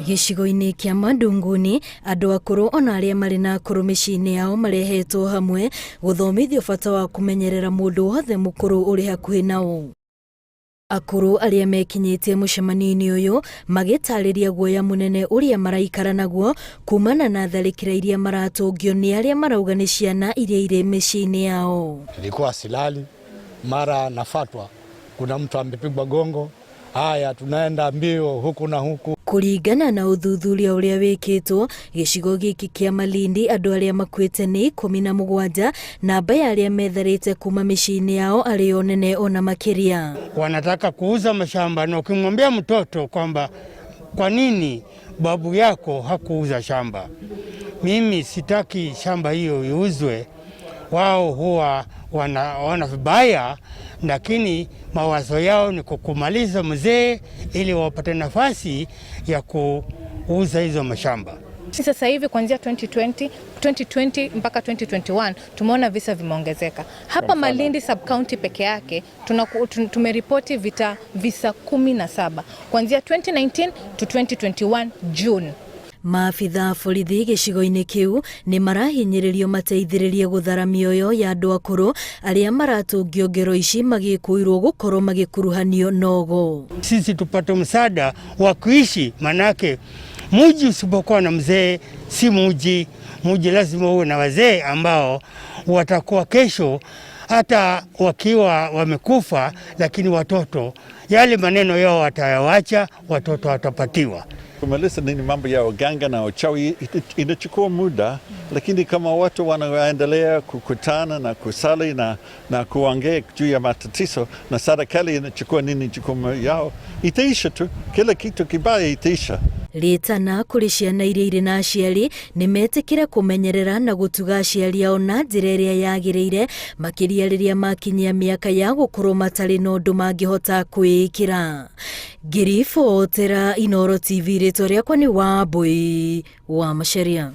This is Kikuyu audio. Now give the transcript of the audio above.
Gĩcigo-inĩ kĩa Mandunguni, andũ akũrũ ona arĩa marĩ na akũrũ mĩciĩ-inĩ yao marehetwo hamwe gũthomithio bata wa kũmenyerera mũndũ wothe mũkũrũ ũrĩ hakuhĩ nao. Akũrũ arĩa mekinyĩtie mũcemanio-inĩ ũyũ magĩtarĩria guoya mũnene ũrĩa maraikara naguo kumana na tharĩkĩra iria maratũngio nĩ arĩa marauga nĩ ciana iria irĩ mĩciĩ-inĩ yao. Nilikuwa silali, mara nafatwa, kuna mtu amepigwa gongo, haya tunaenda mbio huku na huku. Kũringana na ũthuthuria ũrĩa wĩkĩtwo gĩcigo gĩkĩ kĩa Malindi, andũ arĩa makuĩte nĩ 17, namba ya arĩa metharĩte kuma mĩciĩ-inĩ yao arĩ o nene ona makĩria. Wanataka kuuza mashamba, na ukimwambia mtoto kwamba kwa nini babu yako hakuuza shamba, mimi sitaki shamba hiyo iuzwe, wao huwa wanaona vibaya, lakini mawazo yao ni kukumaliza mzee ili wapate nafasi ya kuuza hizo mashamba. Sasa hivi kuanzia 2020, 2020 mpaka 2021 tumeona visa vimeongezeka. Hapa Malindi sub county peke yake tumeripoti visa 17 kuanzia 2019 to 2021 June. Maabitha a borithi gĩcigo-inĩ kĩu nĩ marahinyĩrĩrio mateithĩrĩrie gũthara mĩoyo ya andũ akũrũ arĩa maratũngio ngero ici magĩkũirwo gũkorwo magĩkuruhanio nogo. Sisi tupate msaada wa kuishi, manake muji usipokuwa na mzee si muji. Muji lazima uwe na wazee ambao watakuwa kesho hata wakiwa wamekufa, lakini watoto yale maneno yao watayawacha, watoto watapatiwa. Kumaliza nini mambo ya uganga na uchawi inachukua muda, lakini kama watu wanaendelea kukutana na kusali na kuongea juu ya matatizo na serikali inachukua nini jukumu yao, itaisha tu, kila kitu kibaya itaisha. Rĩtana kũrĩ ciana iria irĩ na aciari nĩ metĩkĩre kũmenyerera na gũtuga aciari ao na njĩra ĩrĩa yagĩrĩire, makĩria rĩrĩa makinyia mĩaka ya gũkorwo matarĩ na ũndũ mangĩhota kwĩĩkĩra. Ngĩribotera Inooro TV, rĩtwa rĩakwa nĩ Wambui wa Macharia.